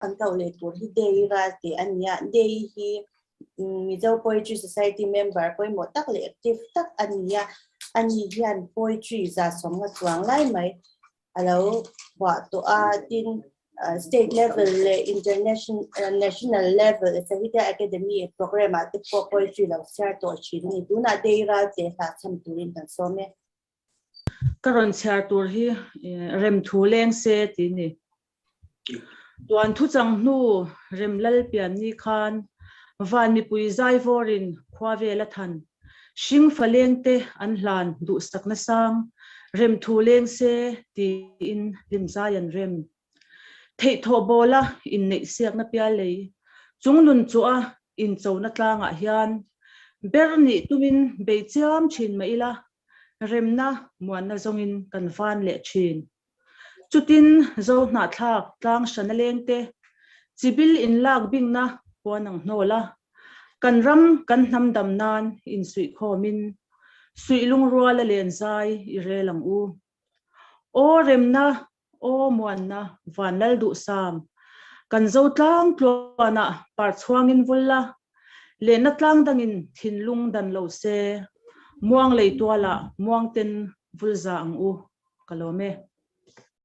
Kan koh leh tur hi Dei Ralte a ni a, Dei hi Mizo Poetry Society member pawimawh tak leh active tak a ni a, ani hian poetry 150 chuang lai mai a lo phuah tawh a, tin state level leh international national level Sahitya Academy programme ah te pawh poetry lo chhiar tawh thin a ni. Tunah Dei Ralte hlah chham turin kan sawm e. Ka rawn chhiar tur hi rem thu leng se ti ni. Tuan thu chang hnu rem lal pian ni khan van mipui zai vawrin khua vel a than. Hring fa leng te an hlan duhsakna sang rem thu leng se tiin hlim zai an rem. Theihthawh bawla inneih siakna pial lei chung nun chu a inchona tlangah hian ber nih tumin bei chiam thin mah ila remna muanna zawngin kan van leh thin. Chutin zo hnahthlak tlang hrana lengte chibil inlak bingna puan ang hnawl a, kan ram kan hnam dam nan insuihkhawmin suih lungruala len zai i rel ang u. Aw remna Aw Muanna, Van Lal Duhsam, kan zo tlang tluanah par chhuangin vul la, lehna tlang dangin thinlung dan lo se, muang lei tualah muangten vul za ang u, ka lawm e.